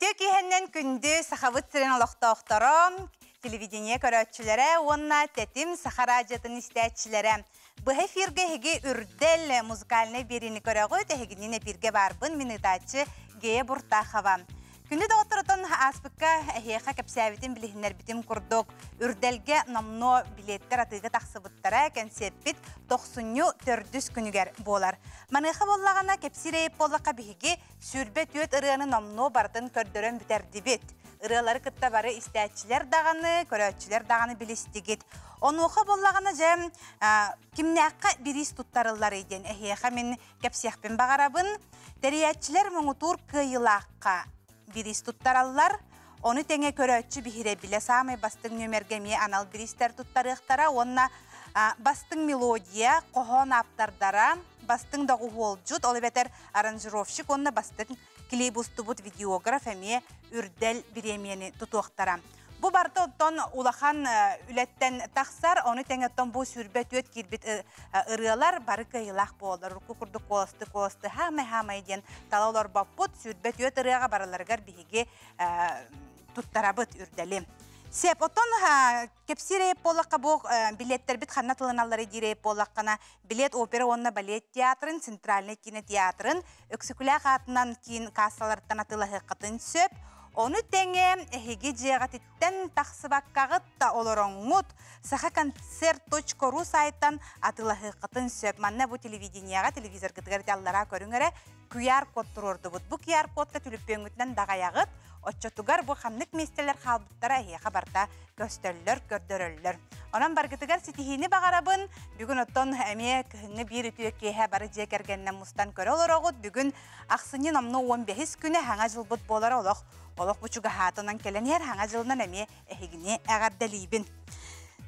Үтүө киэһэннэн күндү Сахабыт сирин олохтоохторо, телевидение көрөөччүлэрэ уонна Тэтим Саха радиотын истээччилэрэ. Быһа эфиргэ эһиги Үрдэл музыкальнай биэриини көрөҕүт, эһигинниин эпииргэ баарбын мин ыытааччы Гея Буртахова. Күндү доҕотторутун ааспыкка эһиэхэ кэпсээбитим, билиһиннэрбитим курдук, Үрдэлгэ номнуо билиэттэр атыыга тахсыбыттара, кэнсиэппит тохсунньу төрдүс күнүгэр буолар. Маныаха буоллаҕына, кэпсиир эйип буоллахха биһиги 24 ырыаны номнуо барытын көрдөрөн бүтэрдибит. Ырыалары кытта бары истээччилэр даҕаны, көрөөччүлэр даҕаны билистигит. Онуоха буоллаҕына дьэ, кимнээххэ бириис туттарылларый диэн эһиэхэ мин кэпсиэхпин баҕарабын. Тэрийээччилэр муҥутуур кыайыылаахха бириис туттараллар. Ону тэҥэ көрөөччү биһирэбилэ саамай бастыҥ нүөмэргэ эмиэ анал бириистэр туттарыахтара уонна бастыҥ мелодия, хоһоон ааптардара, бастыҥ доҕуһуолдьут, ол эбэтэр аранжировщик уонна бастыҥ клип устубут видеограф эмиэ үрдэл бириэмийэни тутуохтара. Бу барыта оттон улахан үлэттэн тахсар, ону тэҥэ оттон бу 24 киирбит ырыалар бары кыайыылаах буолаллар. Урукку курдук куоласты-куоласты хаамай-хаамай диэн тала олорбоппут. 24 ырыаҕа барыларыгар биһиги туттарабыт үрдэли. Сеп, оттон кэпсиир эйэп буоллахха бу билиэттэрбит ханна тылыналлары диир эйэп буоллаххына, билет опера уонна балет театрын, центральный кинотеатрын, Өксөкүлээх аатынан киин кассаларыттан атыылаһыаххытын сөп. Ону тэҥэ эһиги дьиэҕититтэн тахсыбаккаҕыт да олороҥҥут сахаконцерт.ру сайтан атыылаһыаххытын сөп. Манна бу телевидениеҕа, телевизоргытыгар ити аллараа көрүҥ эрэ QR-код туруордубут. Бу QR-кодка түлүпүөҥҥүтүнэн даҕайаҕыт. Оччотугар бу ханнык миэстэлэр хаалбыттара эһиэхэ барыта көстөллөр, көрдөрөллөр. Онон баргытыгар ситиһиини баҕарабын. Бүгүн оттон эмиэ кыһыҥҥы биир үтүө киэһэ бары дьиэ кэргэнинэн мустан көрө олороҕут. Бүгүн ахсынньы номнуо 15 күнэ хаҥа дьылбыт буолар олох олох бу чугаһаатынан кэлэн иһэр хаҥа дьылынан эмиэ эһигини эҕэрдэлиибин.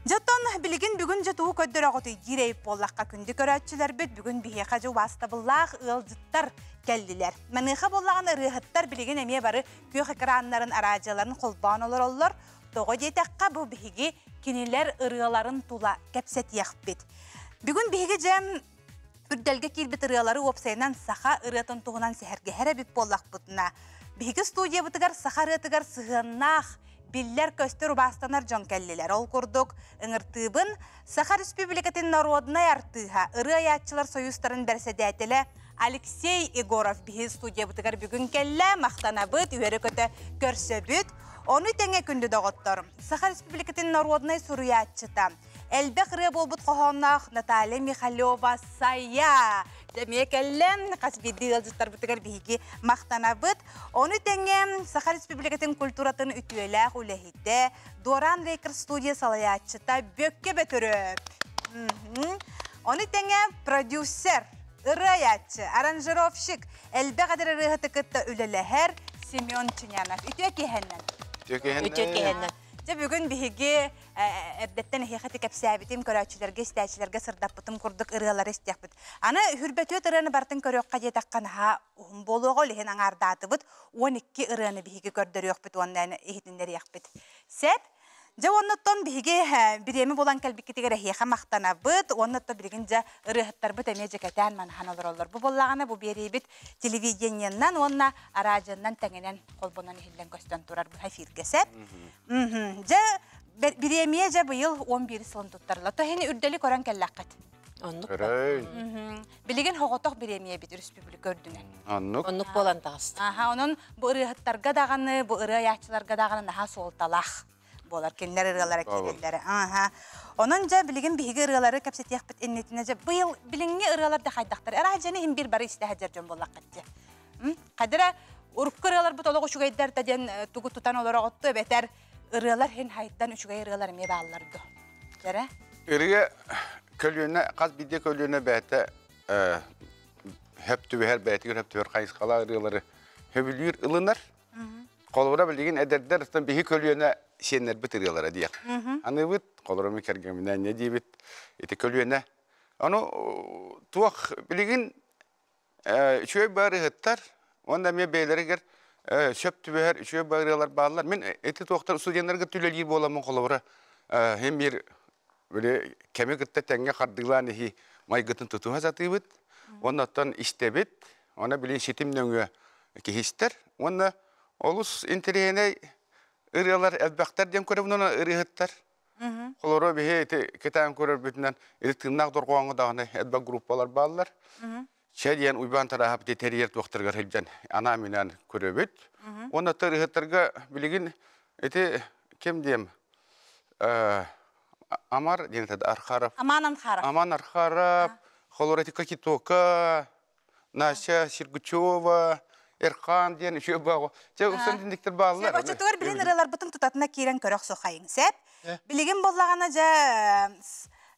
Дьэ оттон билигин бүгүн дьэ тугу көрдөрөҕүтүй диир эбит буоллахха күндү көрөөччүлэрбит бүгүн биһиэхэ дьэ убаастабыллаах ыалдьыттар кэллилэр. Маныаха буоллаҕына ырыаһыттар билигин эмиэ бары күөх экраннарын, араадьыйаларын холбоон олороллор. Тоҕо диэтэххэ, бу биһиги кинилэр ырыаларын тула кэпсэтиэхпит. Бүгүн биһиги дьэ үрдэлгэ киирбит ырыалары уопсайынан саха ырыатын туһунан сэһэргэһэр эбит буоллахпытына, биһиги студиябытыгар саха ырыатыгар сыһыаннаах биллэр-көстөр убаастанар дьон кэллилэр. Ол курдук, ыҥыртыыбын Саха Республикатын народнай артыыһа, ырыа айааччылар союзтарын бэрэссэдээтэлэ Алексей Егоров биһи студиябытыгар бүгүн кэллэ, махтанабыт, үөрэ-көтө көрсөбүт. Ону тэҥэ күндү доҕоттор, Саха Республикатын народнай суруйааччыта, элбэх ырыа буолбут хоһоонноох Наталья Михалева Сайа эмиэ кэллэ. Хас биирдии ыалдьыттарбытыгар биһиги махтанабыт. Ону тэҥэ Саха Республикатын культуратын үтүөлээх үлэһитэ, Дуораан Рекорд студия салайааччыта Бүөккэ Бөтүрөөп. Ону тэҥэ продюсер, ырыайааччы, аранжировщик, элбэх эдэр ырыаһыты кытта үлэлэһэр Семен Ченянов. Үтүө киэһэннэн. Үтүө киэһэннэн. Дьэ бүгүн биһиги эрдэттэн эһиэхэ ити кэпсээбитим, көрөөччүлэргэ, истээччилэргэ сырдаппытым курдук ырыалары истиэхпит. Аны Хүрбэтүөт ырыаны барытын көрүөххэ диэтэххэ наһаа уһун буолуоҕа, ол иһин аҥаардаатыбыт. 12 ырыаны биһиги көрдөрүөхпүт уонна иһитиннэриэхпит. Сөп. Дьэ уонна оттон биһиги бириэмэ булан кэлбиккитигэр эһиэхэ махтанабыт уонна оттон билигин дьэ ырыаһыттарбыт эмиэ дьэкэтээн манаһан олороллор. Бу буоллаҕына бу биэриибит телевидениеннан уонна араадьыйаннан тэҥинэн холбонон иһиллэн көстөн турар быһа эфиргэ сөп. Дьэ бириэмийэ дьэ быйыл 11 сылын туттарылла. То иһин үрдэли көрөн кэллэххит. Оннук. Билигин хоҕотох бириэмийэбит өрөспүүбүлүкэ үрдүнэн. Оннук. Оннук буолан таҕыста. Аха, онон бу ырыаһыттарга даҕаны, бу ырыа айааччыларга даҕаны наһаа суолталаах буолар. Кинилэр ырыалара киирэллэрэ. Аха. Онон дьэ билигин биһиги ырыалары кэпсэтиэхпит иннитинэ дьэ быйыл билиҥҥи ырыалар да хайдахтар. Араадьыйаны иһин биир бары истэ сылдьар дьон буоллаххыт дьэ. Хайдара урукку ырыаларбыт олох үчүгэйдэр да диэн тугу тутан олороҕутту эбэтэр ырыалар иһин хайдан үчүгэй ырыалар эмиэ бааллар дуо? Дьэрэ? Ырыа көлүөнэ хас биирдии көлүөнэ бэйэтэ хөп түбэһэр бэйэтигэр хөп түбэр хайысхалаах ырыалары сөбүлүүр ылынар. Холобура билигин эдэрдэр биһи көлүөнэ сиэннэрбит ырыалара диэх. Аныбыт холобура ми кэргэминэн не диибит ити көлүөнэ. Ону туох билигин үчүгэй баарыһыттар уонна эмиэ бэйэлэригэр сөп түбэһэр үчүгэй баарыалар бааллар. Мин ити туохтар студеннарга үлэлиир буоламмын холобура хим биир били кэми кытта тэҥҥэ хардыылаан иһии майгытын тутуһа сатыыбыт. Уонна оттон истэбит. Уонна били ситим нөҥүө киһи истэр. Уонна Олус интэриэһинэй ырыалар элбэхтэр диэн көрөбүн онон ырыаһыттар. Холоро биһи ити кэтээн көрөрбүтүнэн ити тыыннаах дорҕооҥҥо даҕаны элбэх группалар бааллар. Чэ диэн Уйбаан Тарааһап ити тэрийэр туохтарыгар сылдьан анаан-минээн көрөбүт. Уонна ырыаһыттарга билигин ити ким диэм Амар диэн этэ Архаров. Аман Архаров. Аман Архаров, холоро ити Кокитока, Настя Сергучева, Эрхан диэн үчүгэй бааҕа. Чэ, усан динниктер бааллар. Сөп, оччотугар билин ырыаларбытын тутатына киирэн көрөх сухайыҥ. Сеп. Билигин боллаҕына дьэ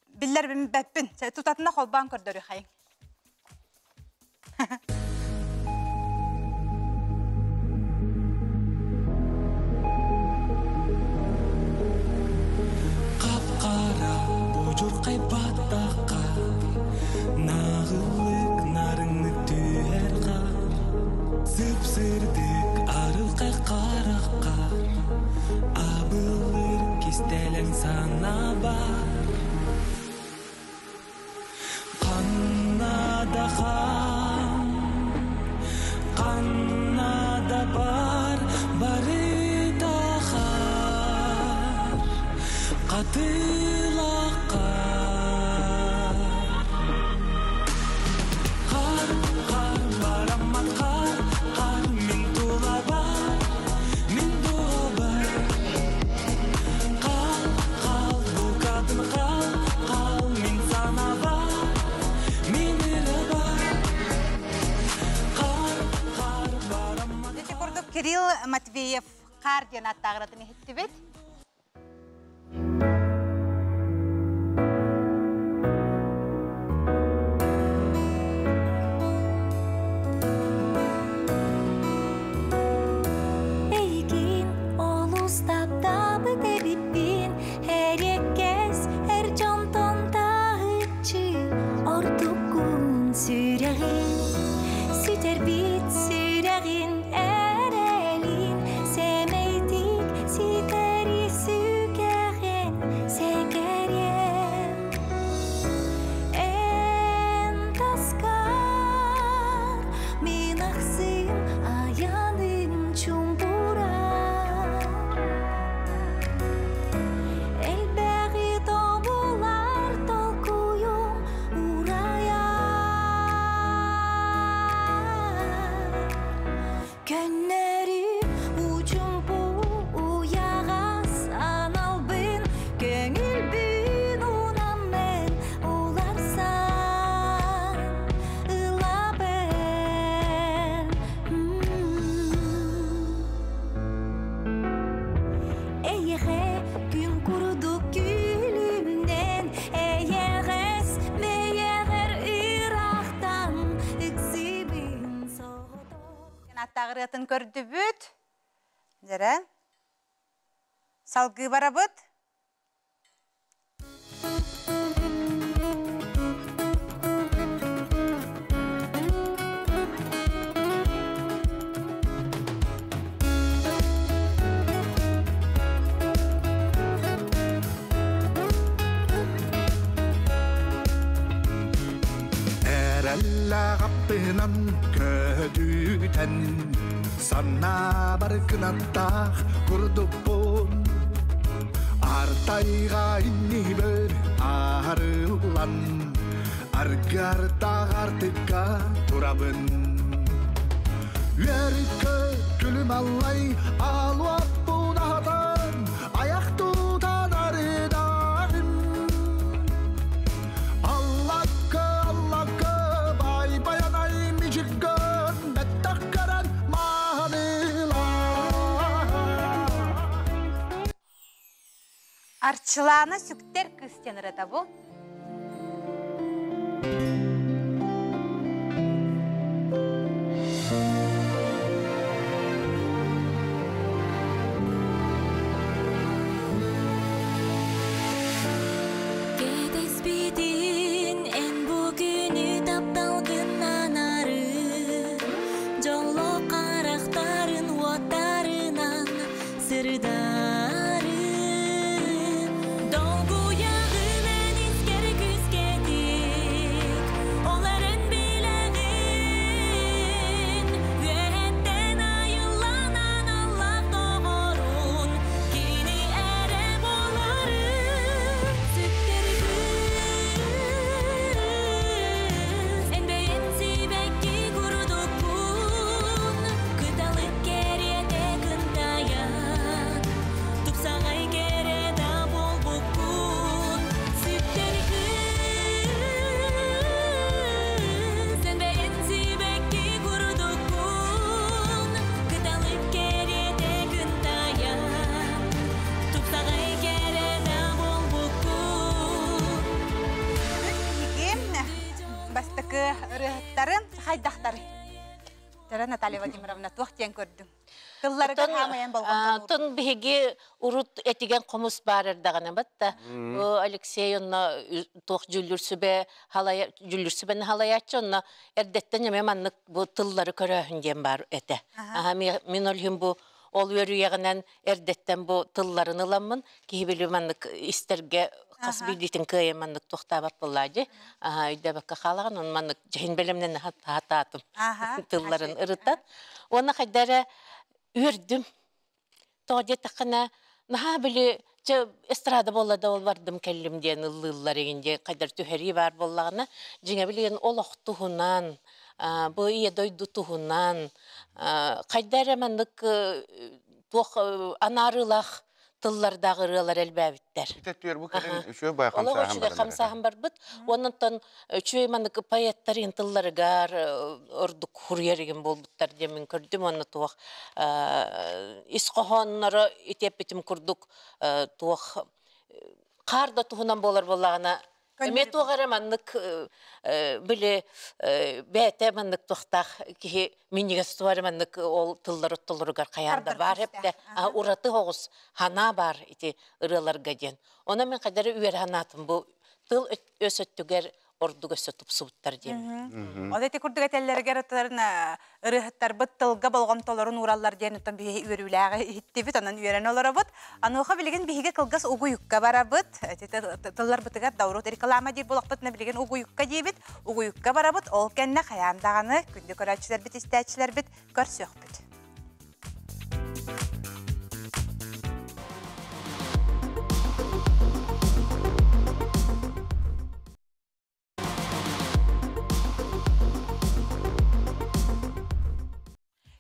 биллэр бэппин. Тутатына холбоон көрдөрүхайыҥ. Хап-хара будьурхай баттахха Нағылык нарыңнык түһэр хаар Сып-сырдык арылхай харахха Абылыр кистэлэҥ санаа бар Ханна да хаан, ханна да бар барыта хаар Хатылахха Хаар, хаар, бараммат хаар, хаар мин тулабар, мин дулабар Хал, хал, букатын хал, хал мин санабар, мин ырабар Хаар, хаар, бараммат Ити курдук Кирилл Матвеев хаар диэн аттааҕыратын иһиттибит. Эйигин олус таптаабыт эбиппин, эриэккэс эр дьонтон таһыччы ордуккун сүрэҕин, сүтэрбит сүрэҕин эрэлин, сэмэйдик ситэри сүгэҕин сэгэриэм. Эн таскар мин ахсым аяным чумпурар. Элбэҕи тобулар толкуйум урайар. Көннөрү учумпу уйаҕас аналбын, көҥүлбүн унаммын уларсан ылабын. Эйэхэ күн курдук күлүмнэн, эйэҕэс мэйэҕэр ыраахтан ыксыбын соҕотох. Аттааҕырыатын көрдүбүт. Дьэрэ. Салгыы барабыт. Эрэллэҕаппынан көтүтэн санаабар кынаттаах курдукпун Артайга иннибер аарылан аргартаах артыкка турабын Үөрүккө күлүм аллай алуаппун аһатан аяк тутан арыдагым Аллакка, аллакка, бай баянай мижиккөн, бэттаккаран маанылаа. Арчылаана сүктэр кыыс диэн ырыата бу. Кэтэспитин эн бу күнү тапталгынан ары, Дьолло харахтарын уоттарынан сырдары. Долгуйаҕын эн Бастакы ырыһыттарын хайдахтары. Тара Наталья Владимировна туох диэн көрдүҥ? Тылларыгар хаамайан болҕомтону Тон биһиги урут этигэн хомус баар эрдэҕинэ батта Алексей онно туох дьүллүр сүбэ халая дьүллүр сүбэни халайааччы онно эрдэттэн эмэ маннык бу тыллары көрөөһүн диэн баар этэ. Аха мин ол иһин бу ол үөрүйэҕинэн эрдэттэн бу тылларын ыламмын киһи били маннык истэргэ хас биирдиитин кыайан маннык туохтаабат буоллаа дии. Аха өйдөөбөккө хаалаҕын он маннык дьэһин бэлэмнэн хатаатым тылларын ырытан. Уонна хайда эрэ үөрдүм. Тоҕо диэтэххинэ, наһаа били чэ эстрада буолла да ол бардым кэллим диэн ыллыыллар игин диэн хайдар түһэрии баар буоллаҕына, дьиҥэ билигин олох туһунан, бу ийэ дойду туһунан, хайда эрэ маннык туох анаарыылаах тыллардаах ырыалар элбээбиттэр. Итеттүөр бу кэлин үчүгэй бай Олох хамсааһын үчүгэй баран хамсааһын барбыт. Оннуттан үчүгэй маннык поэттар иһин тылларыгар ордук хуруйар игин буолбуттар диэн мин көрдүм. Онно туох ис хоһоонноро итиэппитим курдук туох хаар да туһунан буолар буоллаҕына эмиэ туох эрэ маннык били бэйэтэ маннык туохтаах киһи минньигэс туох эрэ маннык ол тыллар оттолоругар хайаан да баар эптэ ураты оҕус ханаа баар ити ырыаларга диэн. Онон мин хайдары үөрэ санаатым бу тыл өс өттүгэр ордук өссө тупсубуттар диэн. Ол ити курдук этэллэригэр ытарын ырыһыттарбыт тылга болҕомтолорун уураллар диэн оттон биһиги үөрүүлээҕи иһиттибит, онон үөрэн олоробут. Ануоха билигин биһиги кылгас угуйукка барабыт. Тылларбытыгар даурут реклама диир буолахпытына билигин угуйукка диибит. Угуйукка барабыт, ол кэннэ хайаан даҕаны күндү көрөөччүлэрбит, истээччилэрбит көрсүөхпүт.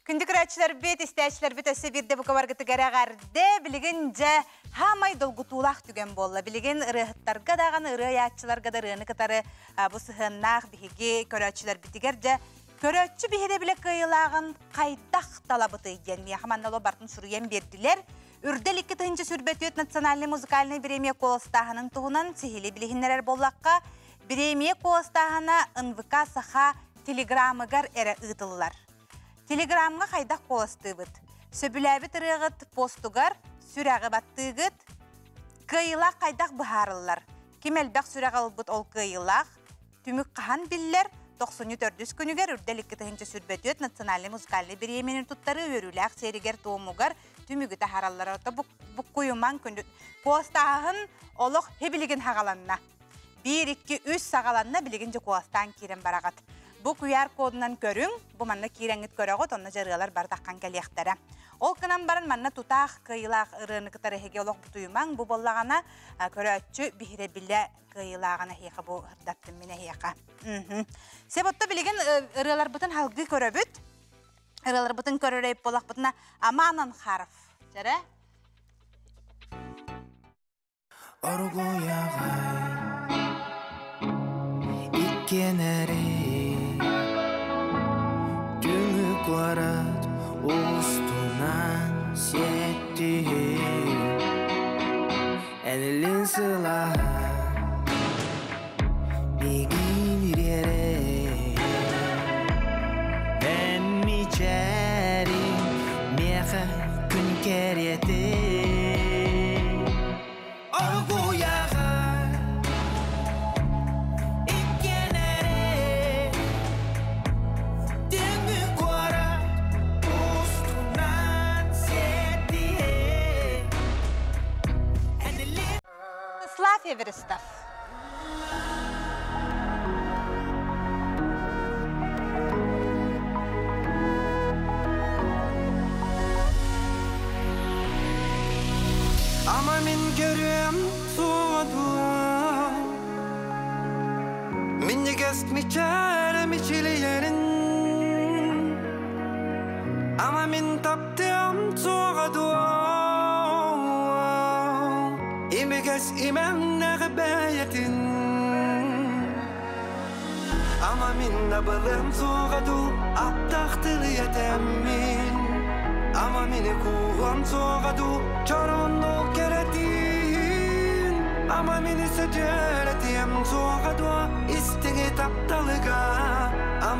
Күндү көрөөччүлэрбит, истээччилэрбит өссө биирдэ бука баргытыгар эҕэрдэ. Билигин дьэ хаамай долгутуулаах түгэн буолла. Билигин ырыаһыттарга даҕаны, ырыа айааччыларга да ырыаны кытары бу сыһыаннаах биһиги көрөөччүлэрбитигэр дьэ көрөөччү биһирэбилэ кыайыылааҕын хайдах талабытый диэн миэхэ манна оло бартын суруйан биэрдилэр. Үрдэл 2024 национальнай музыкальнай бириэмийэ куоластааһынын туһунан сиһили билиһиннэрэр буоллахха, бириэмийэ куоластааһына НВК Саха телеграмыгар эрэ ыытыллар. Телеграмҥа хайдах куоластыыбыт? Сөбүлээбит ырыаҕыт постугар сүрэҕи баттыыгыт, кыайыылаах хайдах быһаарыллар? Ким элбэх сүрэх ылбыт ол кыайыылаах, түмүк хаһан биллэр? Тохсунньу төрдүс күнүгэр Үрдэл 2024 национальнай музыкальнай бириэмийэни туттарыы үөрүүлээх сиэригэр-туомугар түмүгү таһаараллар. Ото буккуйумаҥ күндү. Куостааһын олох хибилигин хагаланна. 1, 2, 3 саҕаланна, билигин дьэ куоластаан киирэн бараҕыт. Бу QR кодунан көрүҥ, бу манна киирэҥҥит көрөҕүт, онно дьарыалар бары таххан кэлиэхтэрэ. Ол гынан баран манна тутаах кыайыылаах ырыаны кытары эһиги олох бутуйумаҥ, бу буоллаҕына көрөөччү биһирэбилэ кыайыылааҕын эһиэхэ бу ырдаттым мин эһиэхэ. Сеп отто билигин ырыаларбытын халгыы көрөбүт. Ырыаларбытын көрөрөйп буолахпытына Аман Анхаров. Чэрэ? Оргуйаҕай иккиэнэри Түҥү куорат устунан сиэттиһин Энилин сылаһа миигин ириэрэ Эн мичээриҥ миэхэ күн кэриэтин Оргуйаҕа иккиэнэри Түҥү куорат устунан сиэттиһин Энилин Слав Эверестов. Ама мин көрүөм суоҕа Минньигэс мичээрэ мичилийэрин Ама мин таптыам суоҕа дуо Имигэс имэҥнээх бэйэтин Ама мин абылыам суоҕа дуу Аттах тылыйатэммин Ама мини кууһуом суоҕа дуу Чороннук кэрэтиин Ама мини сөтүөлэтиэм суоҕа дуо Истиҥи тапталыгар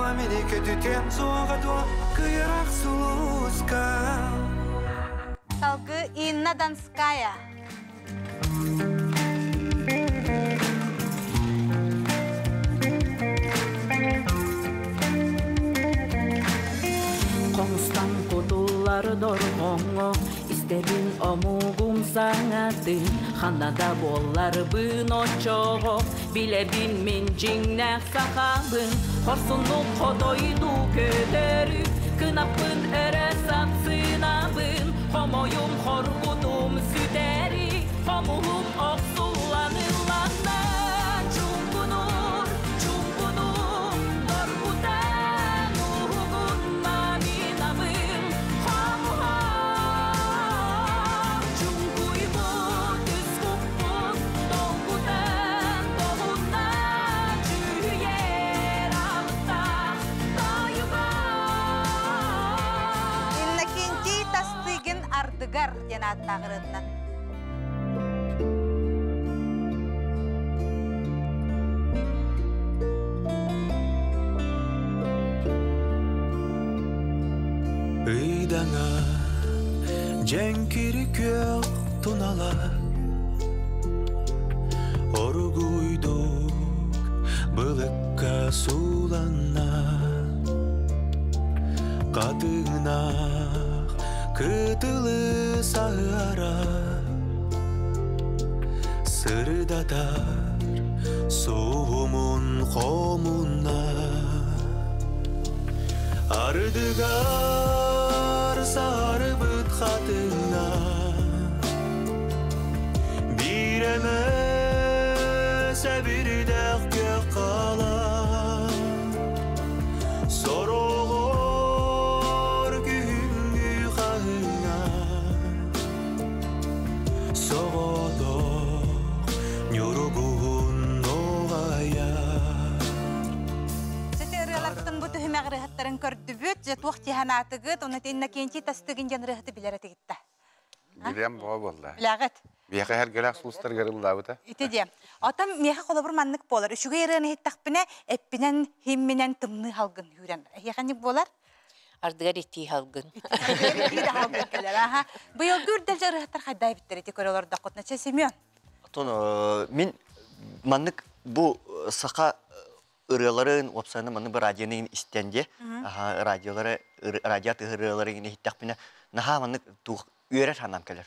Ама мини көтүтүөм суоҕа дуо кыйырах сулуска Салгыы Инна Донская. Хомустан кутуллар дорҕоҥҥо истэбин омугум саҥатын ханна да буолларбын оччоҕо билэбин мин дьиҥнээх сахабын хорсуннук хотойдуу көтөрү кынаппын өрө сапсынабын хомойум хоргутум сүтэри хомуһум охсуллан ылланна чуҥкунур чуҥкунур доргутан уһугунна мин абым хомуһум чуҥкуйбут үс куппут долгутан тоһунна дьүһүйэр алыптаах тойуга. Иннокентий Тастыгин ардыгар диэн ааттаах ырыатынан. Ыйдаҥа дьэҥкири күөх тунала Оругуйдук былыкка сууланна Хатыҥнаах кытылы саһыара Сырдатар суһумун хомуна Ардыгар сарыбыт хатыҥна Биир эмэ сэбирдэх күөх хаалар Сороҕор күһүҥҥү хаһыҥҥа Соҕотох ньургуһун нуҕайар Сити ырыалартын бу түһүмэх ырыаһыттарын көрдүбүт, дьэ туох тиһанаатыгыт, оны Иннокентий Тастыгин диэн ырыаһыты билэр этигитта. Билиэм боо буолла. Билэҕит. Биэхэ эргэлээх сулустарыгар ыллаабыта. Ити диэ. Отон миэхэ холобур маннык буолар. Үчүгэй ырыаны иһиттэхпинэ, эппинэн, химминэн тымныы халгын үүрэн. Эһиэхэ буолар? Ардыгар итии халгын. Итии да халгын кэлэр. Аха. Быйылгы үрдэл ырыһыттар хайдай биттер ити көрө олордоххутуна. Чэ, Семен. Отон мин маннык бу саха ырыаларын уопсайынан маннык бу радионы истэн дии. Аха радиолары радио ырыаларын иһиттэхпинэ наһаа маннык туох үөрэр санаам кэлэр.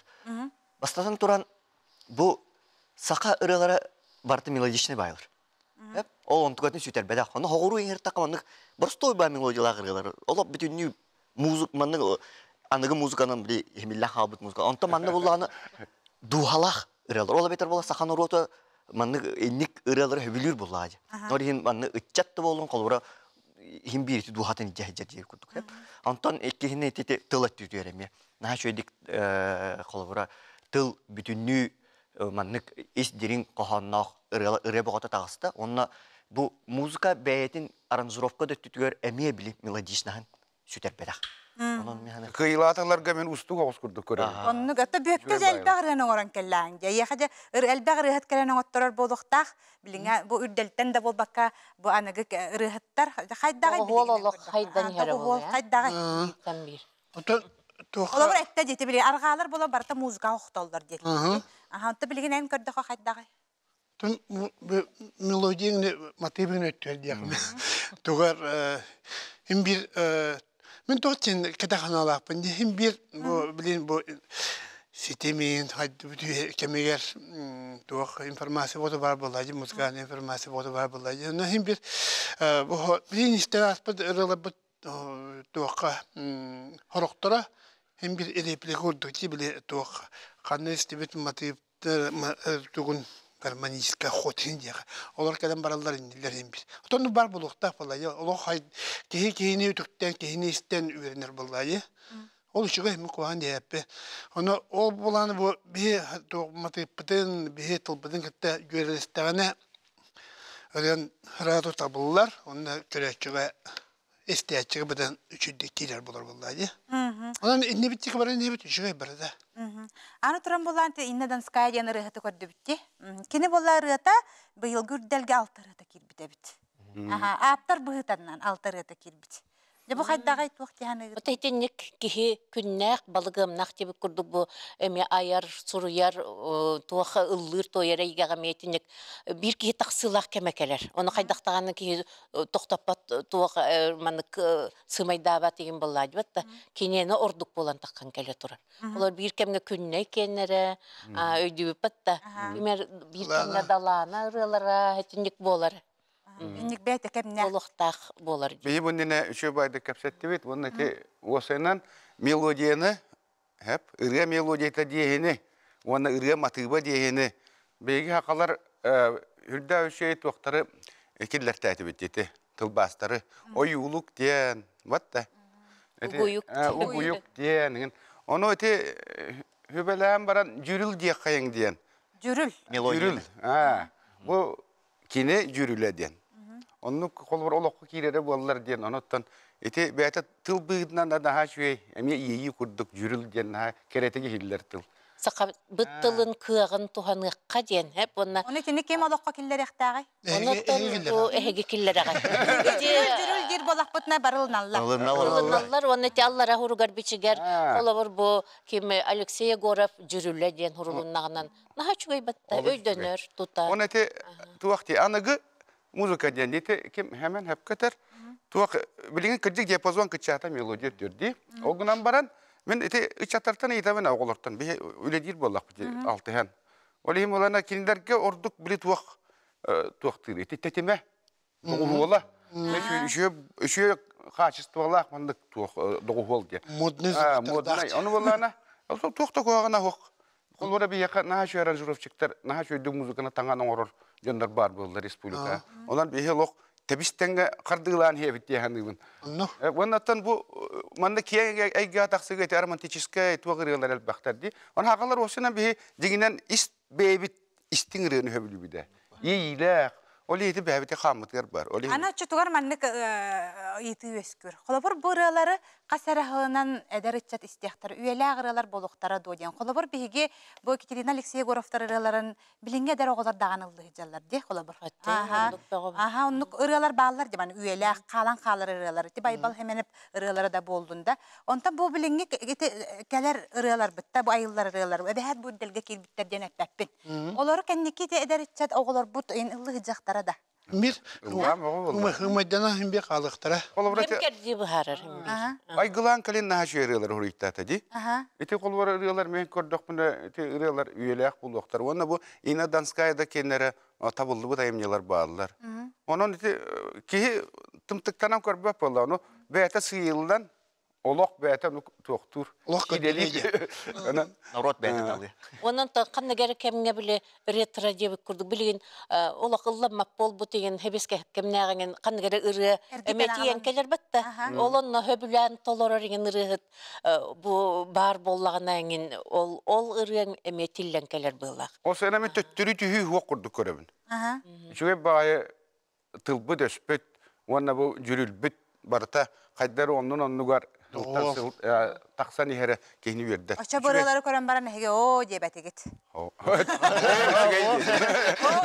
Бастатан туран бу саха ырыалара барыта мелодичный баайлар. Ол онтукатын сүтэрбэтэх. Ону хоҕуруу иһэртэххэ маннык боростуой баа мелодиялаах ырыалар. Олох бүтүннүү музык маннык аныгы музыканан били иһимиллэх хаалбыт музыка. Онтон манна буллаҕына дууһалаах ырыалар. Ол эбэтэр буола саха норуота маннык инник ырыалары сөбүлүүр буоллаҕа дии. Ол иһин маннык ыччат да буоллун холобура иһин биир дууһатын илдьэ сылдьар диир курдук. Онтон иккиһин ити тыл өттүтүгэр эмиэ наһаа үчүгэйдик холобура тыл бүтүннүү маннык ис дириҥ хоһоонноох ырыа ырыа бөҕөтө таҕыста. Уонна бу музыка бэйэтин аранжировка да өттүтүгэр эмиэ били мелодичнаһын сүтэрбэтэх. Онон миэхэ Кыйылааталарга мен устук оҕус курдук көрөбүн. Оннук ата бүөккэ Үчүгэй элбэх ырыаны оҥорон кэллээҥ дьэ. Эйиэхэ дьэ элбэх ырыаһыт кэлэн оҥотторор буолуохтаах. Билиҥҥэ бу үрдэлтэн да буолбакка бу аныгы ырыаһыттар хайдаҕый Тоҕуһуол билигин олох хайдан иһэрэ Тоҕуһуол буолуо, хайдаҕый? Бииртэн биир. Отон туохха Холобур этте диэти били арҕаалар буолан барыта музыкаҕа охтоллор диэтилэр. Аха, онто билигин эн көрдөхө хайдаҕый? Тун мелодияны мотивын өттүөр диэхмин. Тугар хим бир мин туох син кэтэх санаалаахпын хим бир бу билин бу ситимин кэмигэр туох информация буолу бар буолла музыкальная информация буолу бар буолла но хим бир бу билин истэр ааспыт ырыаларбыт туохха хорохторо хим бир реплика курдук били туох ханна истибит мотив тугун гармоническая хотин диэхэ олор кэлэн бараллар иннилэр иһин бир отон бар буолуохтаах буолла олох киһи киһини үтүктэн киһини истэн үөрэнэр буолла ол үчүгэй мин куһаҕан диэппи ону ол булааны бу биһи матыыппытын биһи тылбытын кытта дьүөрэлэстэҕинэ ырыан ыраату табыллар уонна көрөөччүгэ истээччигэ быдан үчүгдик киирэр буолар буоллаа дии. Онон иннибит баран иннибит үчүгэй барыта. Аны туран булаан Инна Донская диэн ырыаһыты көрдүбүт дии. Кини буолла ырыата быйылгы үрдэлгэ алта ырыата киирбит эбит. Аха, ааптар быһыытаннан алтарыата киирбит. Дьэ бу хайдаҕай туох диһаныгыт? Вот итинник киһи күннээх балыгыамнах диэбит курдук бу эмиэ айар, суруйар, туох ыллыыр туойар эйгэҕэ эмиэ итинник биир киһи тахсыылаах кэмэ кэлэр. Ону хайдахтаҕына киһи тохтоппот туох маннык сымайдаабат игин быллаадьыбат да киниэнэ ордук буолан таххан кэлэ турар. Олор биир кэмҥэ күннэй киэннэрэ өйдүүбүппэт да биир кэмҥэ далаана ырыалара итинник буолар. Инник бэйэтэ кэмнээх. Олохтоох буолар. Биһи бу иннинэ үчүгэй баайдык кэпсэттибит. Уонна ити уосайынан мелодияны, хэп, ырыа мелодията диэһини уонна ырыа матыыба диэһини биһиги хахалар үрдээх үчүгэй туохтары киллэртээтибит ити тылбаастары. Ойуулук диэн, вот Угуйук. Угуйук диэн. Ону ити хүбэлээн баран дьүрүл диэххэйиҥ диэн. Дьүрүл. Дьүрүл. Бу кини дьүрүлэ диэн. Оннук холобур олоххо киирэрэ буоллар диэн, онуттан ити бэйэтэ тыл быһыытынан да наһаа үчүгэй, эмиэ иэйии курдук дьүрүл диэн наһаа кэрэтик иһиллэр тыл. Саха быт тылын кыаҕын туһаныахха диэн, хэп уонна Ону итини ким олоххо киллэриэхтээҕий? Онуттан бу эһиги киллэрэҕэ. Дьүрүл дьүрүл диир буоллахпытына барылыналлар. Ылыналлар уонна ити аллара хуругар бичигэр холобур бу ким Алексей Егоров дьүрүлэ диэн хурулуннаҕынан Наһаа үчүгэй батта өйдөнөр тута. Он эти туох ти аныгы музыка диэн ити ким хэмэн хөпкөтөр туох билигин кырдьык диапазон кыччаата мелодия түрди. Ол гынан баран мен ити ыччаттартан ыйытабын оҕолортон биһи үлэлиир буоллахпыт алтыһан. Ол иһин буолана кинилэргэ ордук били туох туохтыыр ити тэтимэ доҕуһуола үчүгэй хаачыстыбалаах маннык туох доҕуһуол диэн. Модный модный. Ону буоллаана туох да куһаҕана суох. Холобура биһиэхэ наһаа үчүгэй аранжировщиктар, наһаа үчүгэйдик музыканы таҥан оҥорор дьоннор баар буоллар республика. Онон биһи олох тэбис-тэҥҥэ хардыылаан иһэбит дии саныыбын. Уоннаттан бу манна киэҥ эйгэҕэ тахсыыга ити романтическай туох ырыалар элбэхтэр дии. Ону хагалар уопсайынан биһи дьиҥинэн ис бэйэбит истиҥ ырыаны сөбүлүүбүт Иэйиилээх, ол иһити бэйэбити хааммытыгар бар. Ол иһин Аны оччотугар маннык ыйытыы үөскүүр. Холобур, бу ырыалары хас эрэ сылынан эдэр ыччат истиэхтэр, үйэлээх ырыалар буолуохтара дуо диэн. Холобур, биһиги бу Екатерина Алексей Егоровтар ырыаларын билиҥҥи эдэр оҕолор даҕаны ыллыы сылдьаллар дии, холобур. Аха, аха, оннук ырыалар бааллар дии, маны үйэлээх, хаалан хаалар ырыалар. Ити Байбал Хэмэнэп ырыалара да буоллун да. Онтон бу билиҥҥи ити кэлэр ырыаларбыт да, бу айыллар ырыалар, эбэһээт бу үрдэлгэ киирбиттэр диэн эппэппин. Олору кэнники ити эдэр ыччат оҕолорбут ыллыы сылдьахтара да. Мир ымайдана химби хаалыктара. Холобура Ким кэрдии быһаарар химби. Айгылаан кэлин наһаа үчүгэй ырыалар уруйтаата дии. Ити холобура ырыалар мен көрдөхпүнэ ити ырыалар үйэлээх буолуохтар. Уонна бу Инна Донская да киэннэрэ табыллыбыт айымньылар бааллар. Онон ити киһи тымтыктанан көрбөт буолла. Ону бэйэтэ сыыйыллан олох бэйэтэ туохтуур. Олох киирэлиир. Народ бэйэтэ талыы. Онон ханнык эрэ кэмҥэ били ретро диэбит курдук билигин олох ылламмат буолбут игин хэбискэ кэмнээҕиҥин ханнык эрэ ырыа эмиэ тиийэн кэлэр батта. Ол онно хөбүлээн толорор игин ырыаһыт бу баар буоллаҕына иҥин ол ол ырыаҥ эмиэ тиллэн кэлэр быылаах. Ол сыана мен төттөрү түһүү суох курдук көрөбүн. Үчүгэй баҕайы тылбыт өспүт уонна бу дьүрүлбүт барыта хайдары оннун оннугар сылтан сыл тахсан иһэрэ киһини үөрдэр. Оччо бырыалары көрөн баран эһиги оо диэбэтигит. Оо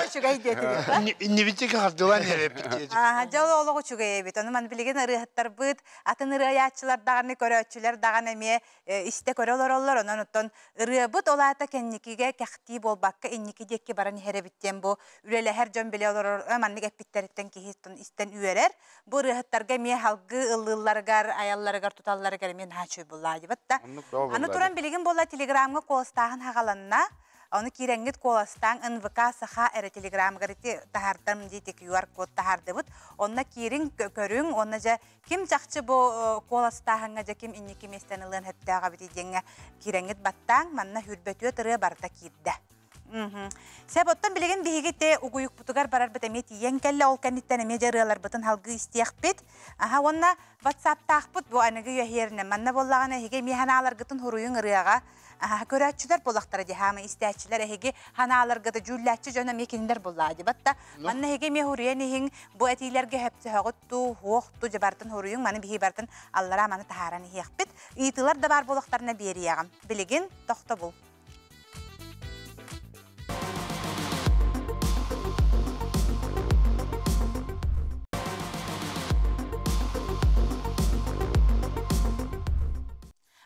үчүгэй диэтигит. Иннибитиги хардылаан иһэрэппит Аа дьол олох үчүгэй эбит. Ону ман билигин ырыаһыттарбыт, атын ырыайааччылар даҕаны, көрөөччүлэр даҕаны эмиэ истэ көрө олороллор. Онон оттон ырыабыт ол аата кэнникигэ кэхтии буолбакка инники диэки баран иһэр эбит диэн бу үлэлэһэр дьон билэ олорор маннык эппиттэриттэн киһи истэн үөрэр. Бу ырыаһыттарга эмиэ салгыы ыллыылларыгар, айалларыгар, туталларыгар эмиэ наһаа үчүгэй буллаадьыбат да. Аны туран билигин буолла телеграмҥа куоластааһын хаҕаланна. Ону киирэҥҥит куоластааҥ НВК Саха эрэ телеграмыгар ити таһаардам дии QR-код таһаардыбыт. Онно киириҥ, көрүҥ, уонна дьэ Ким чахчы бу куоластааһыҥҥа дьэ ким инники миэстэни ылыан сөптөөх эбитий диэҥҥэ киирэҥҥит баттааҥ, манна сүүрбэтүө ырыа барыта киирдэ. Сөп, оттон билигин биһиги те угуйукпутугар барарбыт эмиэ тиийэн кэллэ, ол кэнниттэн эмиэ дьэ ырыаларбытын салгыы истиэхпит. Аха, уонна ватсаптаахпыт бу аныгы үөһиэринэн. Манна буоллаҕына эһиги эмиэ санааларгытын хуруйуҥ ырыаҕа көрөөччүлэр буоллахтара дии хаама истээччилэр эһиги ханааларгыта дьүүллээччи дьон эмиэ кинилэр буллаа дии батта манна эһиги эмиэ хуруйан иһиҥ бу этиилэргэ хөптөһөҕүт туу хуох ту дьэ бартын хуруйуҥ маны биһи бартын аллараа маны таһааран иһиэхпит ыйытыылар да баар буолуохтарына биэриэҕим билигин тохтобул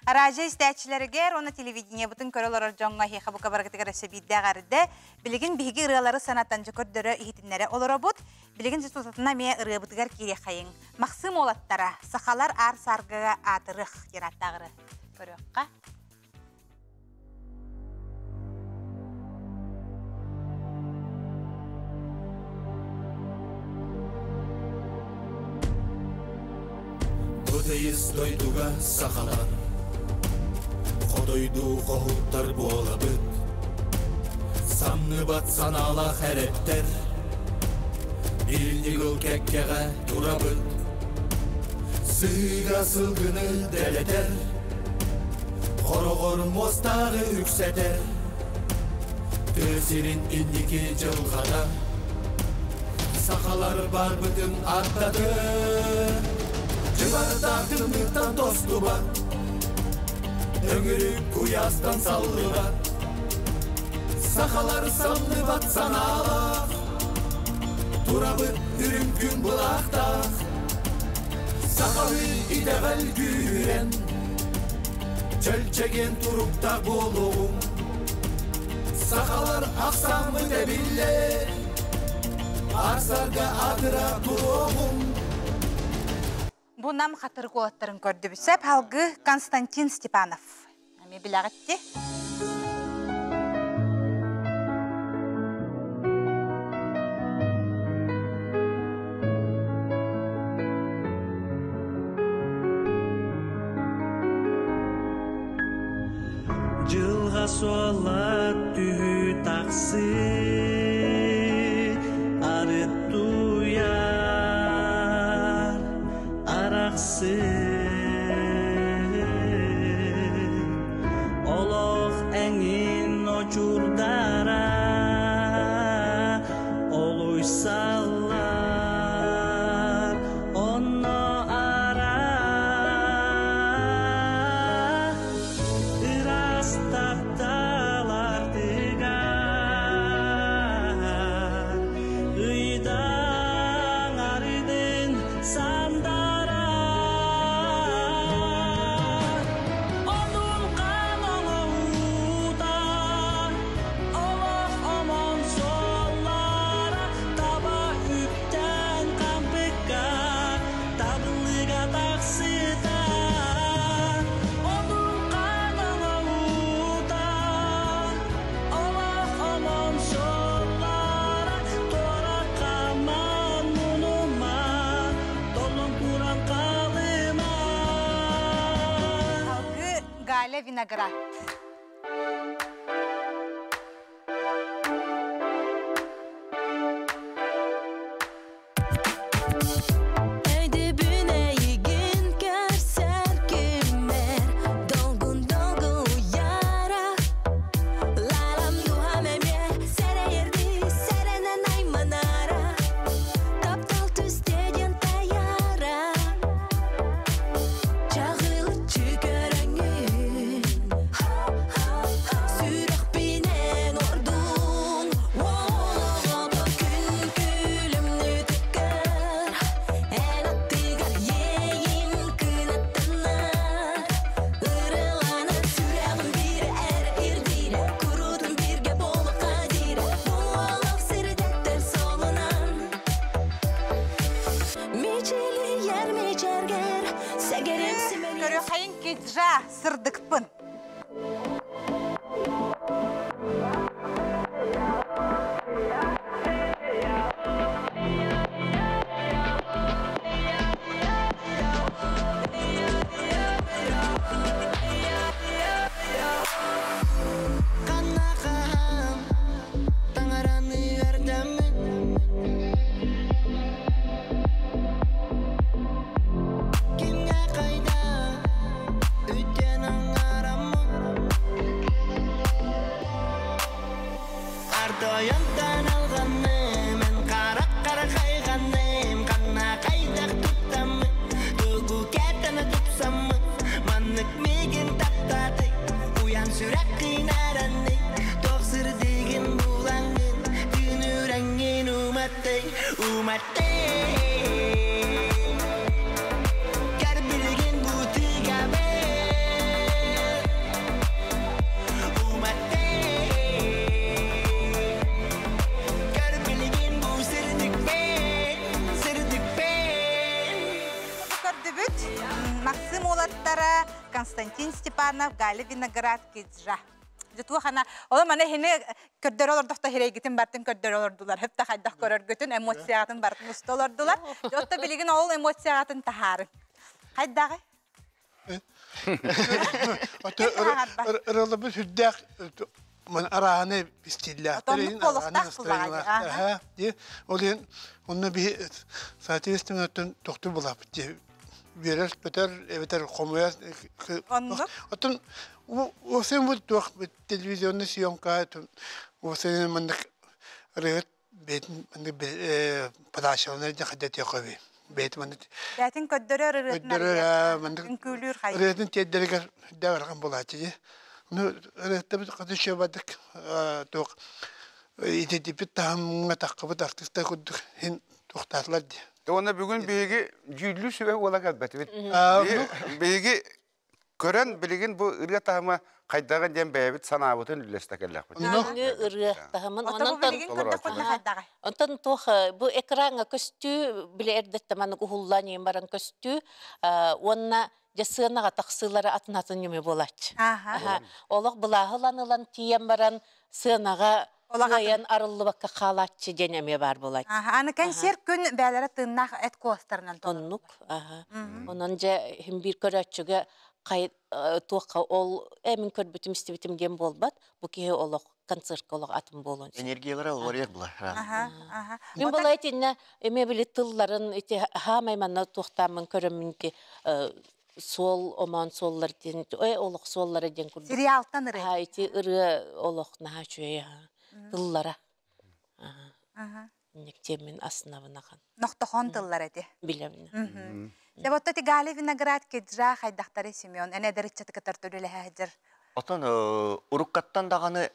Аража истәчиләргә, оны телевидение бутын көрөлөр жоңга хеха бука баргытыгар өсө биддәгәрдә. Билигин биһиги ырыалары санатан жөкөрдөрө ихитиннәре олоробут. Билигин жутутатына ме ырыабытыгар кире хайын. Махсым олаттара, сахалар ар саргыга атырых тираттагыры. Көрөкка. Бутайыз дойдуга сахалар, Ходойду хохуттар буолабыт. Самныбат санала хәреттер, Бир кәккәгә турабыт. Сыга сылгыны дәлетер, Хорогор мостагы үксәтер. Төсирин индики жылгада, Сахалар бар бытын аттады. Жыбарда тымныктан тостубат, Өңүрүк куястан саллыбат. Сахалар самныбат саналах, Турабыт үрүм күн булактах. Сахалы итегел күүрен, Чөлчеген турукта болугум. Сахалар аксамы дебилле, Арсарга адыра туругум. Бу нам хатыр колаттарын көрдү бүсәп халгы Константин Степанов. Ами биләгәтте. Жылға суалат түһү таксы арыт туяр араксы Олох эңин очурдара олуйсалар онно ара ырастатталар тыгар ыйдан арыдын сандара Одун каноңута олох омон соллара таба үптен кампыкка табылыга таксыта Одун каноңута олох омон соллара тора каман мунума толон куран калыма. Халгы Галя Виноград. Өйдөбүн эйигин көрсөр күммер Долгун долгу яра Лалам духам эме серейерди серенен айманара Таптал түстеден таяра Чагылычы көрөңүн Сүрөк ордун Ологото күн күлүмнү тыккар Эн аттыгар ейин кынаттанар Ырыланар сүрәгим бир эр ирдире Курутун бирге болу кадире Буолок сирдеттер солунан Мечелиер мечергер Сегерим симели Көрөкайын кеджа сырдыкпын. Канахам таңараны вердемин Кимге кайда үткен аңарамын. Максим уолаттара Константин Степанов, Галя Виноград Киджа. Дьэ туохана, ола мана хини көрдөрө олордохто хирейгитин бартын көрдөрө олордулар. Хөптө хайдах көрөргүтүн эмоциягатын бартын уста олордулар. Отто билигин ол эмоциягатын таһаарын. Хайдагы? Ырылыбы сүрдээх ман арааны стиллээхтэр, арааны настроениялаахтар. Ол иһин онно биһи соответственно оттон тохтуу булаппыт дии. Үөрэр, көтөр, эбэтэр хомуйар. Оттон уопсайын бу туох телевизионный съемка уопсайын маннык ырыат бэйэтин маннык подачаланар дьэ хадатиэхөбүй. Бэйэтин маннык Бэйэтин көрдөрөр ырыатын көрдөрөр маннык үҥкүүлүүр хай. Ырыатын тиэрдэригэр дэвэрхан булааччы дии. Ну ырыаттабыт хаты шөбадык туох ититипит таһымҥа таххыбыт артистар курдук хин туохтаатылар дии. Уонна бүгүн биһиги дьүүллүүр сүбэ буола кэлбэтибит. Биһиги көрөн билигин бу ырыа таһыма хайдаҕын диэн бэйэбит санаабытын үллэстэ кэллэхпит. Бүгүҥҥү ырыа таһымын Ото бу билигин көрдөххүтүнэ хайдаҕай? Онтон туох бу экраҥҥа көстүү били эрдэттэн маннык уһуллаан иһин баран көстүү уонна дьэ сыанаҕа тахсыылара атын-атын ньүмэ буолааччы. Олох былааһы ылан ылан тиийэн баран сыанаҕа кыайан арыллыбакка хаалааччы диэн эмиэ баар буолааччы. Аны кэнсиэр күн бээлэрэ тыыннаах эт куостарынан Оннук. Онон дьэ иһин биир көрөөччүгэ туохха ол эмин көрбүтүм истибитим диэн буолбат. Бу киһи олох концертка олох атын буолуон сөп. Энергиялара олорор була. Мин була итиннэ эмиэ били тылларын ити хаамай манна туохтааммын көрөммүн ити суол омоон суоллар диэн олох суоллара диэн курдук. Сериалтан ырыа. Ити ырыа олох наһаа үчүгэй тыллара. Иннектиэммин асынабын ахан. Нохтохон тыллар эти. Билэбин. Дьэ ботто ти Гали Виноград кеджа хайдахтары Семен эн эдэр ыччаты кытар төлөлэһэ Отон уруккаттан даҕаны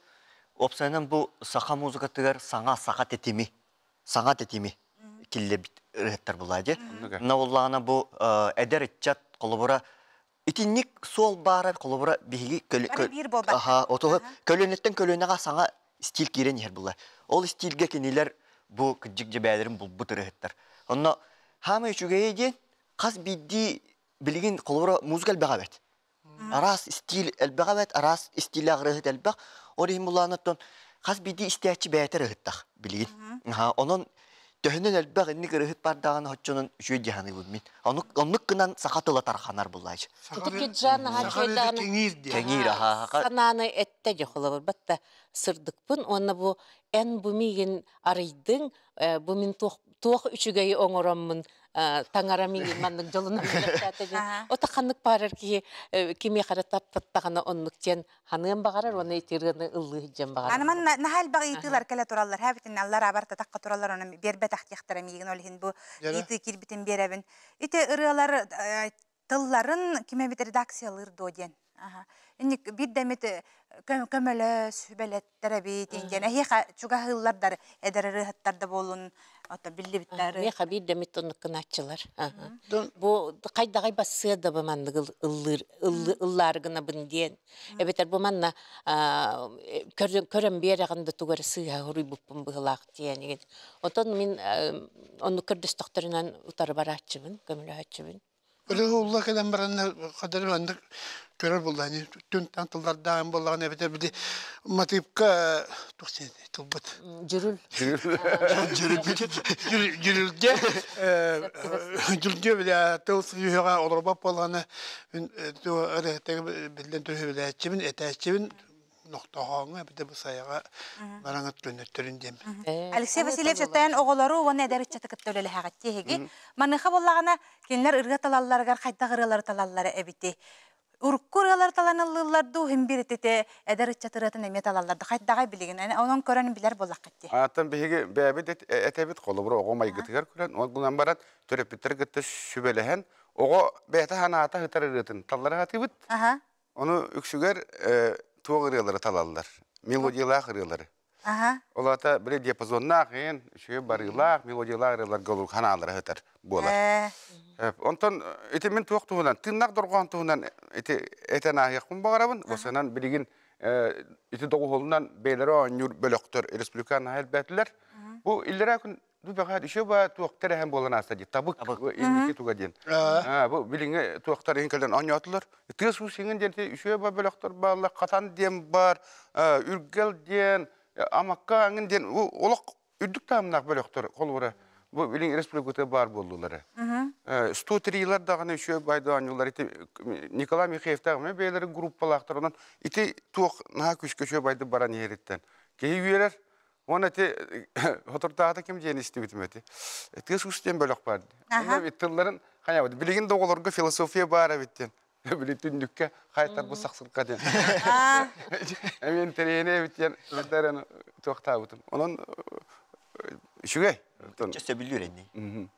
уопсайынан бу саха музыкатыгар саҥа саха тэтими саҥа тэтими киллэрбит ырыһыттар булаа дии. На уллаана бу эдэр ыччат холобура итинник суол баара холобура биһиги аха отуһу көлүөнэттэн көлүөнэҕэ саҥа стиль киирэн иһэр була. Ол стильгэ кинилэр бу кырдьык дьэбээлэрин булбут ырыһыттар. Онно хаамай үчүгэйэ диэн хас биирдии билигин холобура музыка элбэҕэ эбит. Араас стиль элбэх эбит, араас стиллээх ырыаһыт элбэх. Ол иһин булаанаттан хас биирдии истээччи бэйэтэ ырыһыттах билигин. Онон төһөнөн элбэх инник ырыһыт бардаҕына оччонон үчүгэй дии саныыбын мин. Оннук гынан саха тыла тарханар буллаачы. Кэҥиир Кэҥиир аха. Санааны эттэ дьэ холобур батта сырдыкпын уонна бу эн бу миигин арыйдыҥ бу мин туох туох үчүгэйи оҥороммун таҥара миигин маннык дьолунан бэлэхтээтэ диэн ото ханнык баарар киһи кимиэхэ эрэ таптаттаҕына оннук диэн ханыан баҕарар уонна ити ырыаны ыллыы сылдьан баҕарар. Аны манна наһаа элбэх ыйытыылар кэлэ тураллар. Һээбитин аллар абар татахха тураллар онон биэрбэтэх диэхтэрэ миигин ол иһин бу ыйытыы киирбитин биэрэбин. Ити ырыалар тылларын ким эбит редакциялыыр дуо диэн. Инник биир да эмит көмөлөс, сүбэлэттэр эбит диэн эһиэхэ чугаһыыллар эдэр ырыаһыттар да буолун ото биллибиттэр. Миэхэ биир да эмит оннук гынааччылар. Бу хайдаҕай бассыа да бу маннык ыллыыр ыллаары гынабын диэн. Эбэтэр бу манна көрөн биэрэҕин да тугу эрэ сыыһа суруйбуппун быһыылаах диэн. Отон мин оннук көрдөстөхтөрүнэн утары барааччыбын, көмөлөһөөччүбүн. Ырыа кэлэн баранна хадары маннык көрөр буоллаҕына түн таң тыллардаан буоллаҕына эбэтэр били матыыпка туох тылбыт Дьүрүл. Дьүрүлгэ дьүрүлгэ били тыл сүүһэҕэ олорбот буоллаҕына мин ырыаһыттары биллэн түһүбүлээччибин этээччибин нохтоһооҥҥо эбэтэр бу сайаҕа бараҥыт көннөттөрүн диэн. Алексей Васильевич өттөөн оҕолору уонна эдэр ыччаты кытта үлэлэһэҕит тиэһиги. Маныаха буоллаҕына кинилэр ырыа талалларыгар хайдах ырыалары талаллара эбити. Урукку ырыалары талан ыллыыллар дуу, иһин биир итити эдэр ыччат ырыатын эмиэ талаллар да хайдаҕай билигин. Онон көрөн билэр буоллаххыт дии. Аттан биһиги бэйэбит этэбит холобура оҕо майгытыгар көрөн, ол гынан баран төрөппүттэр кытта сүбэлэһэн оҕо бэйэтэ санаата ытар ырыатын таллара сатыыбыт. Ону үксүгэр туох ырыалары талаллар? Мелодиялаах ырыалары. Ол аата били диапазоннаах иһин, үчүгэй барыылаах, мелодиялаах ырыаларга олук ханаалара сытар буолар. Онтон ити мин туох туһунан, тыыннаах дорҕоон туһунан ити этэн ааһыахпын баҕарабын. Осанан билигин ити доҕуһуолунан бэйэлэрэ оонньуур бөлөхтөр республикаҕа наһаа элбээтилэр. Бу иллэрээ күн Бу баҕа еще ба туохтар эһэн буолан ааста дии. Табык инники туга диэн. Бу билиҥҥи туохтар иһин кэлэн оонньоотулар. Тыас уус иҥин диэн үчүгэй ба бөлөхтөр бааллар. Хатан диэн бар, Үргэл диэн, Амакка аңын диэн олох үрдүк таһымнаах бөлөхтөр холобура бу билиҥ республиката баар буоллулар. 103-лар даҕаны үчүгэй байды оонньуулар ити Николай Михеевтаах эмэ бэйэлэрин группалаахтар онон ити туох наһаа күүскэ үчүгэй байды баран иһэриттэн киһи үөрэр. Уонна ити соторутааҕыта ким диэн истибитим эти. Тыас уус диэн бөлөх баар. Онно тылларын хайабыт. Билигин да оҕолорго философия баар эбит диэн. Били түннүккэ хайтарбыт сахсырка диэн. Эмиэ интэриэһинэй эбит диэн эрдэрэн туохтаабытым. Онон үчүгэй. Сөбүлүүр энни.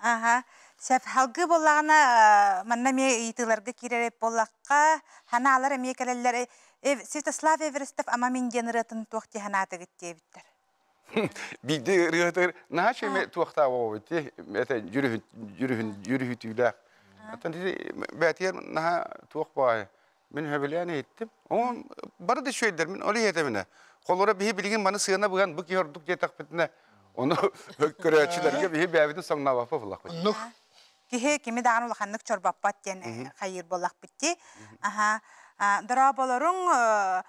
Аха. Сөп халгыы буоллаҕына манна эмиэ ыйытыыларга киирэр эбит буоллахха, ханаалар эмиэ кэлэллэр. Святослав Эверестов ама мин диэн ырыатын туох дии санаатыгыт диэбиттэр. Биирдэ ырыатыгар наһаа үчүгэй туохтаах оҕобут дии. Это дьүрүһүтүүлээх. Оттон бээтигэр наһаа туох баҕайы. Мин сөбүлээн иһиттим. Оон бары да үчүгэйдэр мин ол иһэтэминэ. Холоро биһи билигин маны сыана быган бу киһи ордук диэтэхпитинэ ону көрөөччүлэргэ биһи бэйэбитин соҥнообоппут буллахпыт. Киһи кими даҕаны улаханнык чорбоппот диэн хайыыр буоллахпыт дии. Аха. Дорооболоруҥ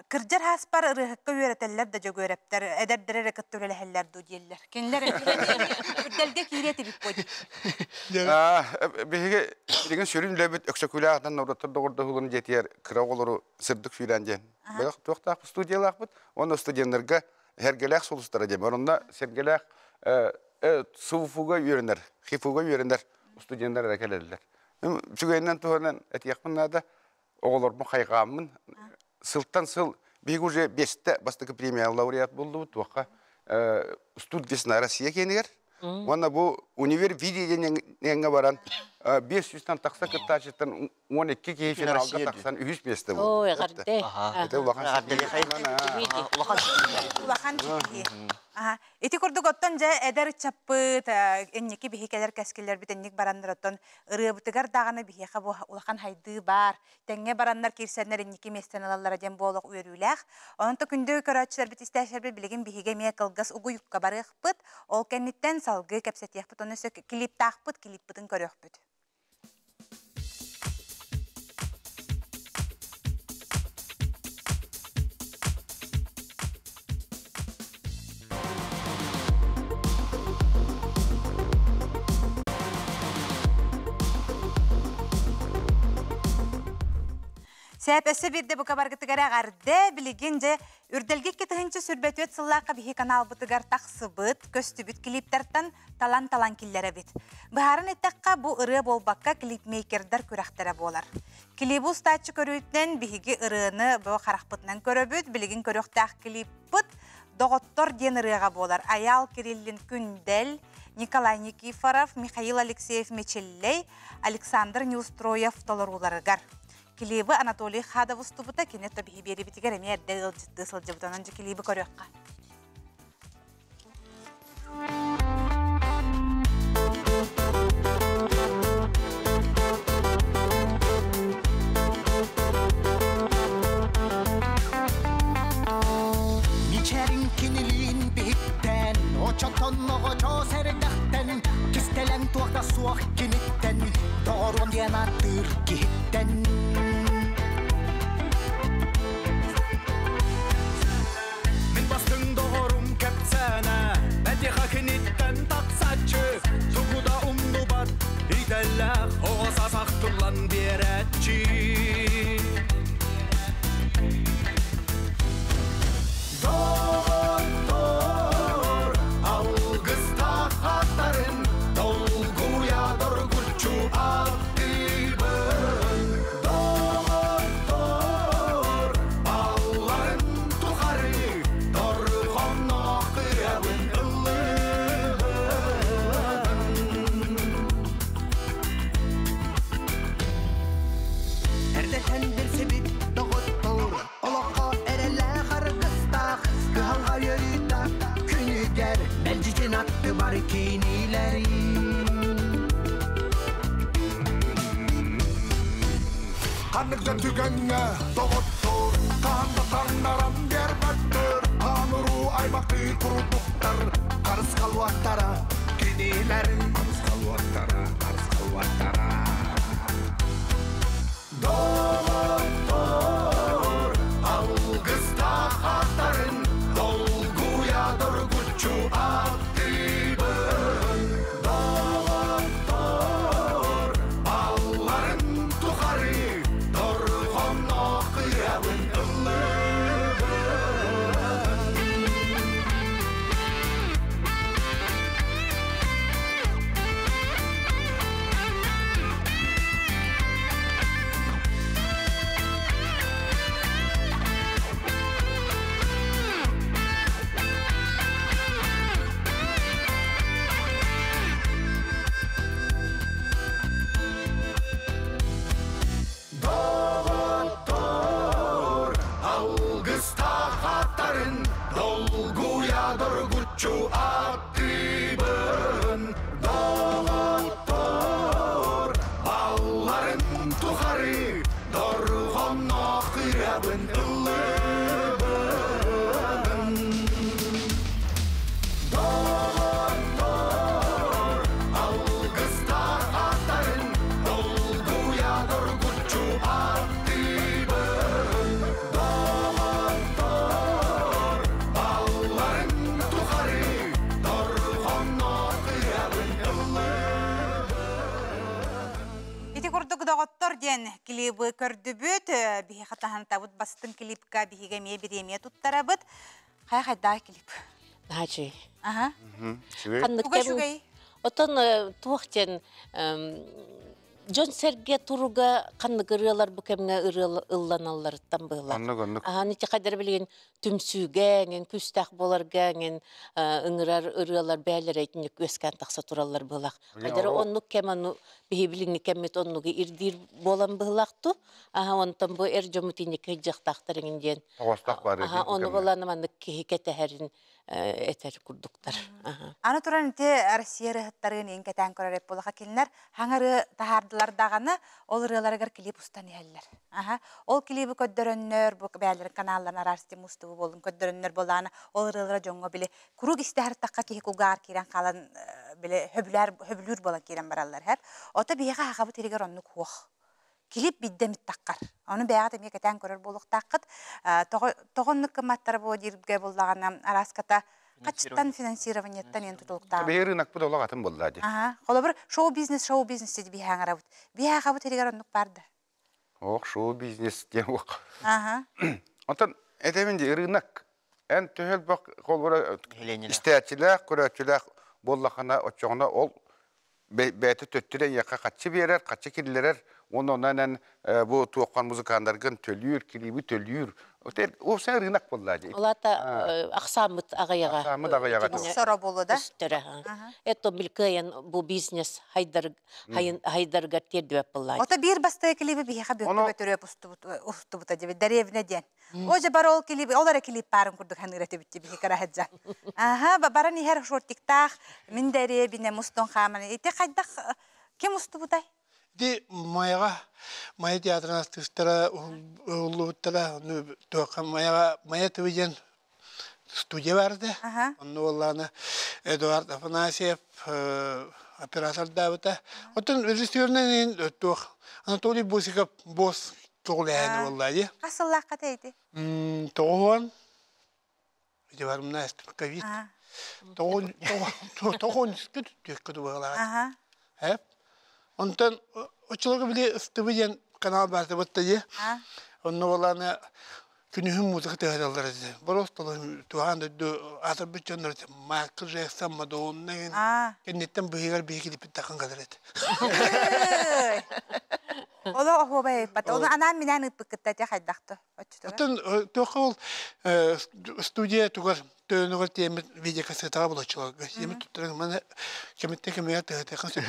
кырдьар ааспар ырыаһыкка үөрэтэллэр да дьөгүөрэптэр эдэрдэр эрэ кытта үлэлэһэллэр дуу дииллэр. Кинилэр үрдэлгэ киириэ этибит буо дии. Биһиги билигин сүрүн үлэбит Өксөкүлээх атынан норуоттар доҕордоһууларын дьиэтигэр кыра оҕолору сырдык сүүрээн диэн бөлөх туохтаах студиялаахпыт уонна студеннарга Сэргэлээх сулустара диэн бар. Онно Сэргэлээх СУФУга үөрэнэр, ХИФУга үөрэнэр студеннар эрэ кэлэллэр. Үчүгэйинэн туһанан этиэхпин наада, оҕолорбун хайҕааммын сылтан сыл биһиги уже биэстэ бастакы премия лауреат буоллубут туохха студ весна Россия киэнигэр уонна бу универ видениеҥҥэ баран 500-тан тахса кыттааччыттан 12 киһи финалга тахсан үһүс миэстэ буолду. Ой, эҕэрдэ. Это улахан Улахан Улахан ситиһии. Ити курдук оттон дьэ эдэр ыччаппыт инники биһи кэлэр кэскиллэрбит инник бараннар оттон ырыабытыгар даҕаны биһиэхэ бу улахан хайдыы баар. Тэҥҥэ бараннар киирсэннэр инники миэстэни ылаллара диэн буолуох үөрүүлээх. Онон то күндү көрөөччүлэрбит истээччилэрбит билигин биһиги эмиэ кылгас угуйукка барыахпыт. Ол кэнниттэн салгыы кэпсэтиэхпит. Онно өссө клиптаахпыт, клиппытын көрүөхпүт. Сээп өссө биирдэ бука баргытыгар эҕэрдэ билигин дьэ үрдэлгэ 2 сүүс сыллаахха биһи каналбытыгар тахсыбыт, көстүбүт клиптертан талан-талан киллэрэбит. Быһааран эттэххэ, бу ырыа буолбакка клипмейкердар күрэхтэрэ буолар. Клибу устааччы көрүүтүнэн биһиги ырыаны бу харахпытынан көрөбүт, билигин көрүөхтээх клиппыт «Доҕоттор» диэн ырыаҕа буолар. Айаал Кириллин Күндэл, Николай Никифоров, Михаил Алексеев Мичиллей, Александр Неустроев толорууларыгар. Клибы Анатолий Хадов устубута, кини тобиһи биэрибитигэр эмиэ эрдэ ыалдьыттыы сылдьыбыт. Онон дьэ клибы көрүөххэ. Мичээрин кинилиин биһиктэн, очотон оҕочоос эрдэхтэн, кистэлэҥ туох да суох киниттэн, доҕоруом диэн ааттыыр киһиттэн. Мин бастыҥ доҕорум кэпсээнэ, бэтиэхэ киниттэн тахсааччы, тугу да умнубат, идэллээх оҕо саас ахтыллан биэрээччи. Доҕоттор, алгыстаах аттарын долгуйа доргуччу аттыыбын. Доҕоттор, балларын тухары дорҕонноох ырыабын ыллыыбын. Эрдэтэн билсибит доҕоттор, олоххо эрэлээх аргыстаах, кыһалҕа үөрүүтэ күнүгэр, мэлдьитин аттыбар кинилэри. Ханнык да түгэҥҥэ доҕоттор, хаһан да таҥнаран биэрбэттэр, хаан уруу аймахтыы курдуктар. Харыскал уоттара кинилэр Харыскал уоттара, харыскал уоттара Доҕоттор, алгыстаах аттарын Долгуйа доргуччу аттыыбын Доҕоттор, балларын тухары Дорҕонноох ырыабын ыллыыбын. Доҕоттор, алгыстаах аттарын Долгуйа доргуччу аттыыбын. Доҕоттор, балларын тухары Дорҕонноох ырыабын ыллыыбын. Доҕоттор, алгыстаах аттарын Долгуйа доргуччу аттыыбын. Доҕоттор, балларын тухары Дорҕонноох ырыабын ыллыыбын. Ити курдук доҕоттор диэн клибы көрдүбүт. Биһиэхэ таһантабыт бастыҥ клипка биһигэ эмиэ бириэмийэ туттарабыт. Хайа хайдаах клип? Наһаа Аха. Ханнык Туга кэм үчүгэй? Отон туох диэн дьон сэргэ туруга ханнык ырыалар бу кэмҥэ ырыа ылланалларыттан быһыылаах. Оннук, оннук. Аһан ити хайдара билигин түмсүүгэ, эҥин күүстээх буоларга, эҥин ыҥырар ырыалар бээлэрэ итинник үөскээн тахса тураллар быһыылаах. Хайдара оннук кэм ону биһи билиҥҥи кэммит оннугу ирдиир буолан быһыылаах ту. Аха онтон бу эр дьоммут инники сылдьыахтаахтар эҥин диэн. Тоҕостоох баар Аха эбит бу ону кэмҥэ. булан маннык киһи кэтэһэрин этэр курдуктар. Аха. Аны туран ити Россия ырыаһыттарын иин кэтээн көрөр эп буолаха кинилэр хаҥа ырыа таһаардылар даҕаны ол ырыаларыгар клип устан иһэллэр. Аха. Ол клиби көрдөрөннөр, бу бээлэрин каналларын араас мустубу буолун көрдөрөннөр буолаана ол ырыалара дьоҥҥо били куруук истэһэр тахха киһи кулгаар киирэн хаалан били хөбүлээр хөбүлүүр буолан киирэн бараллар хэп. Ото биһиэхэ хахабыт иригэр оннук хуох. Клип биддэмит таххар. Ону бэйэҕит эмиэ кэтээн көрөр буолуохтааххыт. Тоҕо оннук кымматтара буо дииргэ буллаҕына араската хаччыттан финансированиеттан ен тутулуктаах. Биһи рынокпыт олох атын буолла дии. Аха. Холобур шоу-бизнес, шоу-бизнес диди биһээҥарабыт. Биһээхабыт иригэр оннук баар да. Ох, шоу-бизнес диэн уох. Аха. Онтон этэбин дии рынок эн төһөл бак холбура истээччилээх, көрөөччүлээх буоллахына оччоҕуна ол бэйэтэ төттүрэ эйиэхэ хаччы биэрэр, хаччы киллэрэр, уонна онон эн бу туоххан музыканнаргын төлүүр, клиби төлүүр. Ол рынок буолла дии. Олата ахсааммыт аҕыйаҕа. Ахсааммыт аҕыйаҕа. Охсоро буолу да. Өстөрө. Это билкыйан бу бизнес хайдар хайдаргар тиэрдибэт буолла. Ото биир бастакы клиби биһиэхэ бүөккэ бөтөрүөп устубута дебит дэриэбинэ диэн. О же бар ол клип, ол эрэ клип баарын курдук ханыыр этибит биһи караһыджа. Аха, баран иһэр шортиктаах мин дэриэбинэ мустун хааман. Ити хайдах ким устубутай? Ди Майаҕа Майа театрын артыыстара уһуллубуттара, ону туохха Майаҕа Майа ТВ диэн студия баар этэ. Онно буоллаҕына Эдуард Афанасьев оператордаабыта. Оттон режиссерунан туох Анатолий Босиков босс көҕүлээһинэ буолла дии. Хас сыллаахха ити? Тоҕуһуон ити барымна ковид. Тоҕун тоҕун түөккө тубалаат. Эп. Онтон оччолорго били СТВ диэн канал баар бытта дии. Онно буоллаҕына күнүһүн музыка тыаһаталлар этэ. Просто туһаан дойду аатырбыт дьоннор этэ. Майкл Джексон, Мадонна кэнниттэн быһыгар биһиги килиппит таххан кэлэр этэ. Оло оһуобай ыппат. Оны анаан минээн ыыппыккытта те хайдахты оччотугар. Оттон туохха ол студия тугар төөнүгэр тиэммит видеокассетаҕа булаччыларга. Тиэммит туттаран маны кэмиттэн кэмигэр тыһытыахха сөп.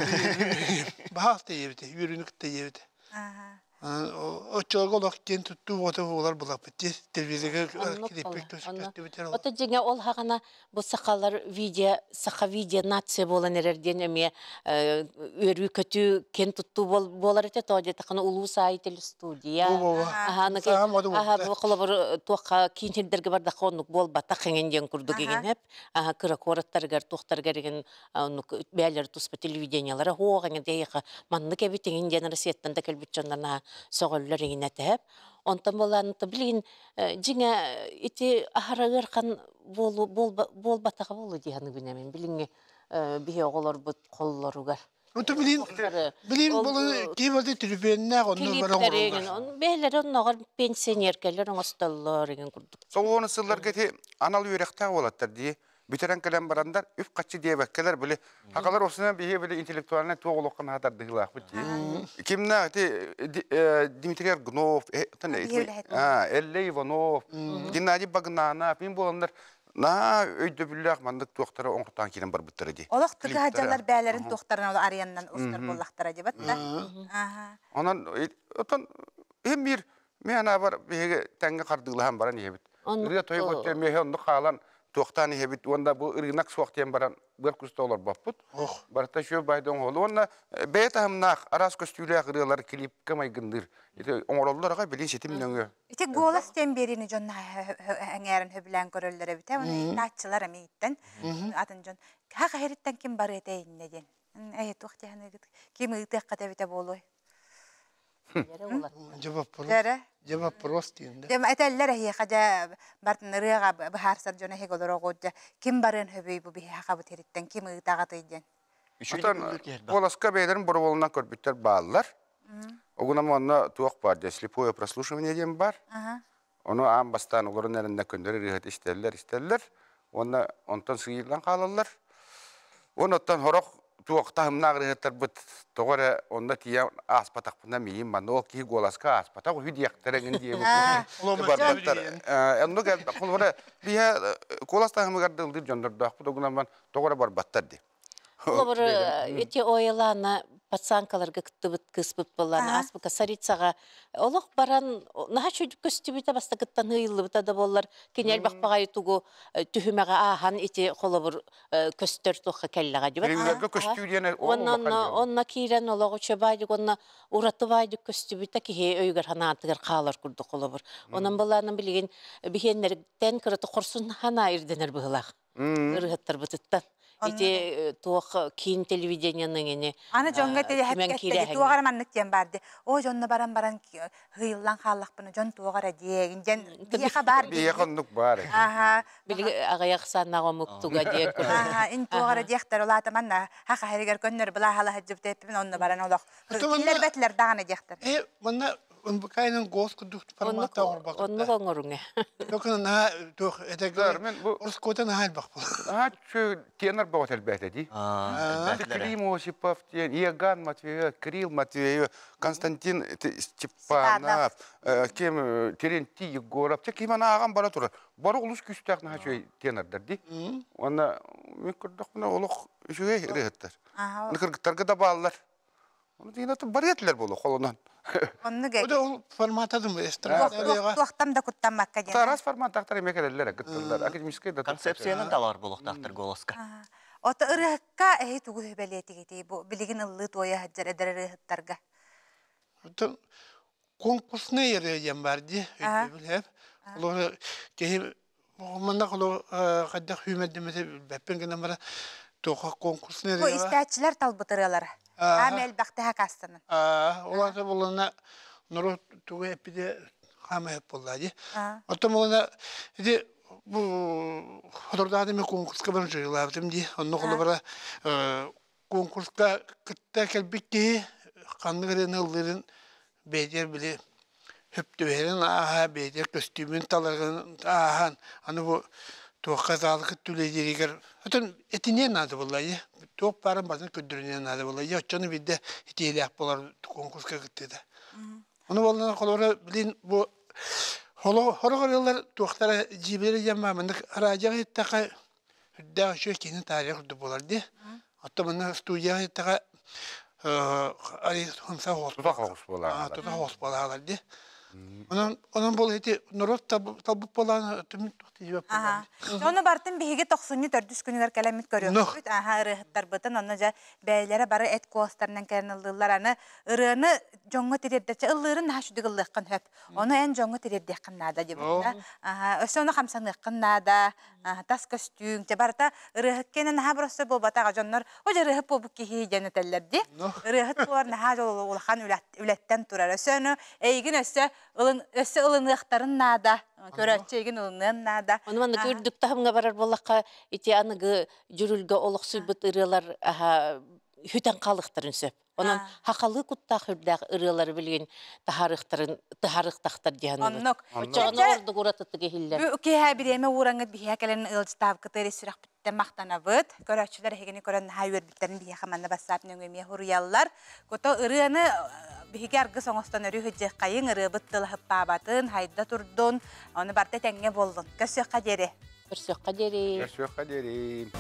Баһаалта диэбитэ, үөрүүнү кытта диэбитэ. Оччолорго олох киэн туттуу буота буолар булаппыт дии. Телевизорга клиппик көстүбүтэр. Ото дьиҥэ ол хаҕана бу сахалар видео саха видео нация буолан эрэр диэн эмиэ үөрүү көтүү киэн туттуу буолар этэ тоҕо диэтэххинэ улуус аайы телестудия аха бу холобур туохха киин сирдэргэ бардахха оннук буолбатах иҥин диэн курдук игин эп аха кыра куораттарыгар туохтарыгар игин оннук бээлэр туспа телевидениелара хуох иҥин диэхэ маннык эбит иҥин диэн Россияттан да кэлбит дьоннор наһаа сөҕөллөр иҥин этэ онтон буолаан билигин дьиҥэ ити аһара ыархан буолбатаҕа буолуо дии саныыбын эмин билиҥҥи биһи оҕолорбут холлоругар Оту билин билин болу кии болду түрбүөннээх онно бары оҥороллор. Бэйэлэри онноҕор пенсионеркэлэр оҥостоллор игин курдук. Соҕуону сылларга ити анал үөрэхтээх уолаттар дии бүтэрэн кэлэн барандар үп-хаччы диэбэккэлэр били хакалар осунан биһи били интеллектуальнай туох олоххо наһаа тардыһыылаахпыт дии. Кимнээх ити Дмитрий Аргунов, Эллэй Иванов, Геннадий Багнанов, мин буоланнар наһаа өйдөбүллээх маннык туохтара оҥортоон киирэн барбыттара дии. Олох тыга дьаллар бээлэрин туохтарын арыяннан устар буоллахтара дии батта. Онон отон им биир Мен анаабар биһиги тэҥҥэ хардыылаһан баран иһэбит. Ырыа тойук өттө миэхэ оннук хаалан туохтаан иһэбит уонна бу ырыынак суох диэн баран быар куста олорбоппут. Барыта үчүгэй байды оҥоһулу уонна бэйэ таһымнаах араас көстүүлээх ырыалар клипкэ майгынныыр. Ити оҥороллор аҕай билин ситим нөҥүө. Ити голос диэн биэриини дьон эҥээрин сөбүлээн көрөллөр эбит. Оны ыытааччылар эмииттэн атын дьон хах эһириттэн ким барыа иннэ диэн. Эйэ туох диэханыгыт ким ыытыахха эбитэ буолуой? Дьэ вопрос. Дьэ вопрос диэн да. Дьэ этэллэр эһиэхэ дьэ бартын ырыаҕа быһаарсар дьон эһиги олороҕут дьэ ким барыан хөбүй бу биһи хабыт ириттэн ким ыытаҕатый диэн. Отон Куоласка бэйэлэрин боруобаланан көрбүттэр бааллар. Огунам онно туох баар дьэ слепое прослушивание диэн бар. Ону аан бастаан олорон эрэннэ көннөрү ырыаһыт истэллэр истэллэр уонна онтон сыыйыллан хаалаллар. Уонна оттон сорох туох таһымнаах ырыаһыттарбыт тоҕо эрэ онно тиийэн ааспатахпына миин манна ол киһи голоска ааспатах үһү диэхтэрэ эҥин диэбит барбаттар. Оннук элбэх холобура биһэ куолас таһымыгар да ылдыыр дьоннордоохпут огунамман тоҕо эрэ барбаттар дии. Холобур, ити Оялаана пацанкаларга кыттыбыт кыыспыт буоллаана ааспыкка Сарицаҕа олох баран наһаа үчүгэй көстүбүтэ бастакыттан ыйыллыбыта да буоллар кини элбэх баҕайы тугу түһүмэҕи ааһан ити холобур көстөр туохха кэллэҕэ дии Переуларга көстүү диэн онно онно киирэн олоҕу үчүгэй уонна ураты баайдык көстүбүтэ киһи өйүгэр санаатыгар хаалар курдук холобур онон былаанын билигин биһиэннэриттэн кыраты хорсун ханаа ирдэнэр быһылаах ырыһыттарбытыттан. Ити туох киин телевидениеның ини Аны дьоҥҥо тиһэп туох эрэ маннык диэн баар дии. Оо дьонно баран баран ыйыллан хааллахпына дьон туох эрэ диэгин диэн биһиэхэ баар дии. Биһиэхэ оннук баар. Аха. Билиги аҕыйах санаҕа омук туга диэн Аха, ин туох эрэ диэхтэр улаата манна хаха хэригэр көннөр былааһала сылдьыбыт эппин онно баран олох киллэрбэтилэр даҕаны диэхтэр. Э, манна НБК-нан голос курдук форматта оҥорбокко. Оннук оҥоруҥ Токына наһаа туох этэ Мен бу Орскуота наһаа элбэх буолар. Наһаа тенор бөҕө элбээтэ дии. Клим Осипов диэн, Иоганн Матвеев, Кирилл Матвеев, Константин Степанов, ким Терентий Егоров, ким ааҕан бара турар. Бары олус күүстээх наһаа үчүгэй тенордар дии. Уонна мен көрдөхпүнэ олох үчүгэй ырыаһыттар. Кыргыттарга да бааллар. Оны дигин аты барыа этилэр буолуо холонон. Оннук Ода ол форматадым эстрада Туохтан да куттаммакка диэн. Араас форматтаахтар эмиэ кэлэллэр, кытталлар. Академическай да Концепциянан талар буолуохтаахтар голоска. Ото ырыһыкка эһи тугу бэлиэтигитий бу билигин ыллыы туойа сылдьар эдэр ырыаһыттарга? Конкурсный ырыа диэн бар дии, өйдөбүл хэп. Олор киһи манна холо хайдах сүүмэрдэммитэ билбэппин гынан баран туохха конкурсный Бу истээччилэр талбыт ырыалара. Аам элбэхтэ хакастанан. Олата булана норуот тугу эппите хаама эп буолла дии. Оттон булана ити бу хотордааты мен конкурска баран жыылаабытым дии. Онно холобура конкурска кытта кэлбит киһи ханнык ырыаны ыллыырын бэйэтигэр били хөптүбэһэрин ааһа бэйэтигэр көстүүмүн таларын ааһан аны бу туохха заалыкыт түлэйдииригэр отон этиниэн наада буолла туох баарын батын көрдөрүнүөн наада буолла оччону биирдэ итиилээх буолар конкурска кыттыыта ону буоллана холобура билин бу хорох ырыалар туохтара дьиибэлэрэ диэн маннык араадьыйаҕа иһиттэххэ Үрдээх үчүгэй киһини таарыйар курдук буолар дии. Оттон манна студияҕа иһиттэххэ Али хонса хос. Тута хос буолаалар. Тута хос буолаалар ди. Онон онон бол ити норуот талбыт буолаан түмүк тиийбэт. Ону бартын биһиги тохсунньу төрдүс күнүгэр кэлэммит көрүөхпүт. Аха ырыаһыттарбытын онно дьэ бэйэлэрэ бары эт куостарынан кэлэн ыллыыллар. Аны ырыаны дьоҥҥо тириэрдэччэ ыллыырын наһаа үчүгэй ыллыаххын сөп. Ону эн дьоҥҥо тириэрдиэххин наада диэбит. Аха өссө ону хамсаныаххын наада. Тас көстүүҥ, чэ барыта ырыаһыт киэнэ наһаа боростуой буолбатаҕа дьоннор о дьэ ырыаһыт буолбут киһи диэн этэллэр дии. Ырыаһыт буолар наһаа улахан үлэттэн турар. Өссө ону эйигин өссө ылын өссө ылыныахтарын наада. Көрөөччү эйигин ылыныан наада. Ону маннык үрдүк таһымҥа барар буоллахха ити аныгы дьүрүлгэ олохсуйбут ырыалар хүтэн хаалыахтарын сөп. Онон хахалыы куттаах үрдээх ырыалары билигин таһаарыахтарын таһаарыахтахтар диэн Оннук. Оччоҕуна ордук уратытык иһиллэр. Бу киэһэ бириэмэ уураҥҥыт биһиэхэ кэлэн ыалдьытаабыккытыгар ис сүрэхпиттэн махтанабыт. Көрөөччүлэр эһигини көрөн наһаа үөрбүттэрин биһиэхэ манна бассаап нөҥүө эмиэ суруйаллар. Кото ырыаны биһиги аргыс оҥостон өрүү сылдьыаххайыҥ, ырыабыт тыла хыппаабатын, хайда турдун, ону барыта тэҥҥэ буоллун. Көрсүөххэ диэри. Көрсүөххэ диэри. Көрсүөххэ диэри.